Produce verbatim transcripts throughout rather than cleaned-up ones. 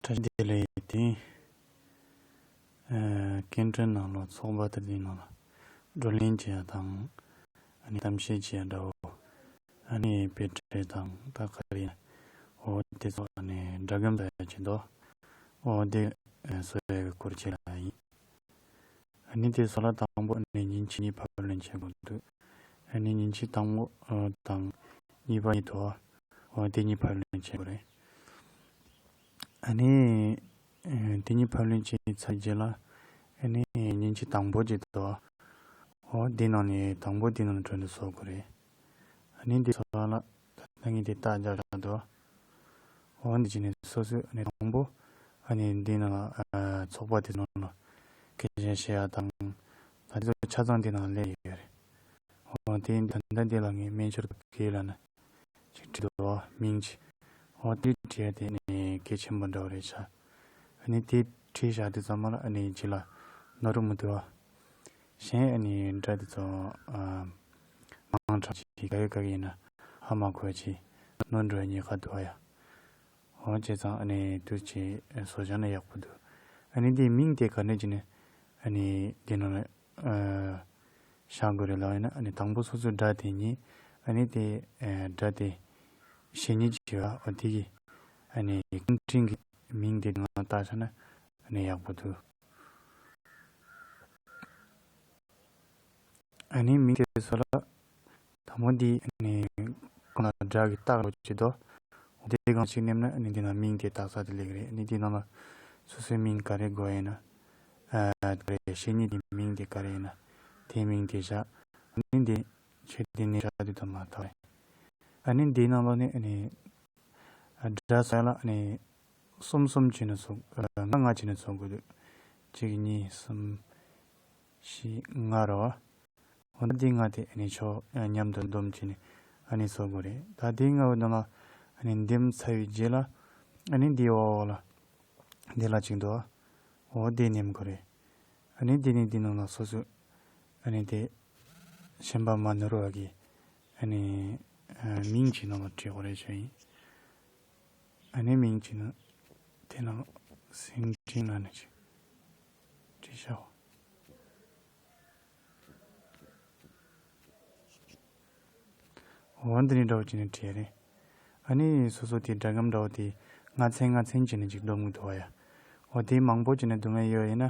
བཀྲ་ཤིས་བདེ་ལེགས། དེ་ཨ་སྐད་འཕྲིན་ནང་ལོགས་ཚོགས་པ་དེ་འདྲའི་ནང་ལ་བགྲོ་གླེང་བྱེད་ཡ་དང་། ཨ་ནི་གཏམ་བཤད་བྱེད་ཡ་འདྲ་བོ། ཨ་ནི་དཔེ་ཁྲིད་དང་ད་ག་རེ་ཡིན། འོ་དེ་ཚོ་ཨ་ནི་སྒྲ་སྒམ་ལ་ཡ་བྱེད་དོ། འོ་དེ་ཨ་བཟོ་ཡ་གི་སྐོར་བྱེད་ཡ་ཡིན། ཨ་ནི་དེ་བཟོ་ལ་དང་པོ་ཨ་ནི་མཉེན་ཆས་གཉིས་ཕབ་ལེན་བྱེད་དགོས་འདུག་ཨ་ནི་མཉེན་ཆས་དང་པོ་ཨ་དང་གཉིས་པ་གཉིས་དོ། འོ་དེ་གཉིས་ཕབ་ལེན་བྱེད་དགོས་རེད། ཨ་ནི་ཨ་དེ་གཉིས་ཕབ་ལེན་བྱས་ཚར་རྗེས་ལ་ཨ་ནི་མཉེན་ཆས་དང་པོ་གཅིག་དོ། འོ་དེ་ནང་ནས་དང་པོ་དེ་ནང་ནས་འགྲོ་འདུག་བཟོ་དགོས་རེད། ཨ་ནི་འདི་ཚོ་ལ་ད་ངས་དེ་རྟགས་རྒྱག་བཞག་འདུག་འོ་འདི་བྱས་ནས་སོ་སོས་ཨ་ནི་དང་པོ་ཨ་ནི་འདི་ནང་ལ་ཨ་ཚོགས་པ་དེ་ནང་ལ་སྐད་ཆ་བཤད་ཡ་དང་། ད་དེ་ཚོ་ཆ་ཚང་འདི་ནང་སླེབས་ཡོད་རེད། འོ་དེ་ད་ལྟ་འདི་ལ་ངས་སྨན་སྦྱོར་ག་རེ་ལབ་ན་ཅིག་བྲིས་འདུག་མིང་ཅིག་འོ་དེ་བྲིས་ཡ་དེ་ནི་གལ་ཆེན་པོ་འདྲ་བོ་རེད་ཤག་ཨ་ནི་དེ་བྲིས་བཞག་དུས་ཙམ་པ་ལ་ཨ་ནི་རྗེས་ལ་ནོར་མི་འདུག་པ། གཞན་ཨ་ནི་སྒྲ་དེ་ཚོ་ཨ་མང་དྲགས་ཅིག་ག་གི་ག་གི་ཡིན་ན་ཧ་མ་གོ་ཅིག་ནོར་འགྲོ་ཡ་ཉེན་ཁ་འདུག་པ་ཡ། འོ་བྱས་ཙང་ཨ་ནི་དུས་ཅིག་བཟོ་བཞག་ན་ཡག་པོ་འདུག་ཨ་ནི་དེའི་མིང་དེ་ག་འདྲ་ཅིག་ནི་ཨ་ནི་དེ་ནང་ལ་ཨ་བཞག་དགོས་རེད་ལབ་ཡིན་ན། ཨ་ནི་དང་པོ་སོ་སོའི་སྒྲ་དེ་ཉིད་ཨ་ནི་དེ་ཨ་སྒྲ་དེ་བཤད་ཉེས་ཅིག་ཡོད་པ། འོ་དེ་གི་ཨ་ནི་སྐད་འཕྲིན་གྱི་མིང་དེ་ནང་བཏགས་བཞག་ན་ཨ་ནི་ཡག་པོ་འདུག་ཨ་ནི་མིང་དེ་ཚོ་ལ་དང་པོ་འདི་ཨ་ནི་གོང་ལ་སྒྲ་གི་རྟགས་ལོ་ཅི་དོ། དེ་གང་ཞིག་མནན་ན་ཨ་ནི་འདི་ནང་མིང་དེ་རྟགས་ས་དེ་སླེབས་ཀྱི་རེད། ཨ་ནི་འདི་ནང་ལ་སོ་སོའི་མིང་ག་རེ་དགོས་ཡིན་ན། ཨ་ག་རེ་བཤད་ཉེས་དེ་མིང་དེ་ག་རེ་ཡིན་ན་དེའི་མིང་དེ་བཞག་ཨ་ནི་འདི་ཆོས་དེ་ནི་བཞག་དུས་དང་མ་ཐག་རེད། ཨ་ནི་འདིའི་ནང་ལོགས་ནས་ཨ་ནི་སྒྲ་ཟེར་ལ་ཨ་ནི་གསུམ་གསུམ་བྱས་ནས་བཟོ། ཨ་ལྔ་ལྔ་བྱས་ནས་བཟོ་དགོས་འདུག་གཅིག་གཉིས་གསུམ་བཞི་ལྔ་རེད་པ། འོ་ན་འདི་ལྔ་དེ་ཨ་ནི་ཕྱོགས་མཉམ་དུ་བསྡོམས་བྱས་ནས་ཨ་ནི་བཟོ་དགོས་རེད། ད་འདི་ལྔ་བོ་ནང་ལ་ཨ་ནི་འདེམས་ཚར་བའི་རྗེས་ལ་ཨ་ནི་འདི་འོག་ལ་འདི་ལ་གཅིག་འདུག་འོ་འདི་མནན་དགོས་རེད། ཨ་ནི་འདི་ནི་འདི་ནང་ལ་སོ་སོ་ཨ་ནི་དེ་ཞེན་པ་མ་ནོར་བ་གི་ཨ་ནི་ཨ་མིང་གཅིག་ནང་ལ་བྲིས་དགོས་རེད་ཞུ་ཡིན། ཨ་ནི་མིང་གཅིག་ནང་དེ་ནང་ལ་སེང་ཆེན་ལ་ནི་ཅིག་བྲིས་བཞག་འོ་འདི་ནི་འདྲ་བོ་བྱས་ནས་བྲིས་རེད། ཨ་ནི་སོ་སོ་དེ་སྒྲ་སྒམ་འདྲ་བོ་དེ་ལྔ་ཚན་ལྔ་ཚན་བྱས་ནས་ཅིག་བསྡོམས་གི་འདུག་པ་ཡ། འོ་དེ་མང་པོ་བྱས་ནས་བསྡོམས་ཡ་ཡོད་ཡིན་ན།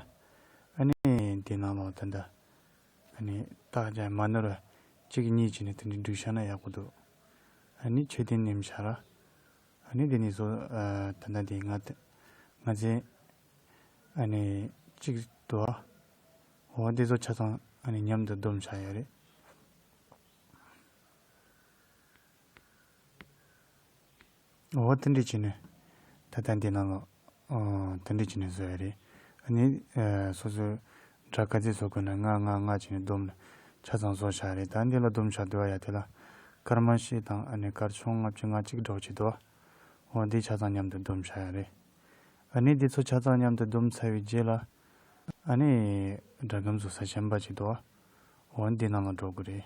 ཨ་ནི་དེ་ནང་ལོགས་ད་ལྟ་ཨ་ནི་རྟགས་ཀྱང་མ་ནོར་བ་གཅིག་གཉིས་བྱས་ནས་དེ་འདྲ་བསྒྲིགས་བཞག་ན་ཡག་པོ་འདུག་ཨ་ནི་མཆོད་རྟེན་ནེམ་བཞག་ར། ཨ་ནི་དེ་ནི་སོ་ཨ་ད་ལྟ་དེ་ལྔ་ཚན་ལྔ་ཚན་ཨ་ནི་གཅིག་འདུག་འོ་དེ་ཚོ་ཆ་ཚང་ཨ་ནི་མཉམ་དུ་བསྡོམས་བཞག་ཡ་རེད། འོ་དེ་འདྲ་བྱས་ནས་ད་ལྟ་འདི་ནང་ལ་ཨོ་དེ་འདྲ་བྱས་ནས་བཟོ་ཡ་རེད། ཨ་ནི་ཨ་སོ་སོའི་སྒྲ་ག་ཚད་བཟོ་དགོས་ན་ལྔ་ལྔ་ལྔ་བྱས་ནས་བསྡོམས་ནས་ཆ་ཚང་བཟོ་བཞག་རེད། ད་འདི་ལ་བསྡོམས་བཞག་འདུག་ཡ། དེ་ལ་སྐར་མ་བཞི་དང་ཨ་ནི་སྐར་ཆུང་ལྔ་བཅུ་ང་གཅིག་འདྲ་བོ་བྱས་འདུག་འོ་འདི་ཆ་ཚང་མཉམ་དུ་བསྡོམས་བཞག་ཡ་རེད། ཨ་ནི་འདི་ཚོ་ཆ་ཚང་མཉམ་དུ་བསྡོམས་ཚར་བའི་རྗེས་ལ་ཨ་ནི་སྒྲ་སྒམ་བཟོ་ས་གཞན་པ་ཅིག་འདུག་འོ་འདི་ནང་ལ་འགྲོ་དགོས་རེད།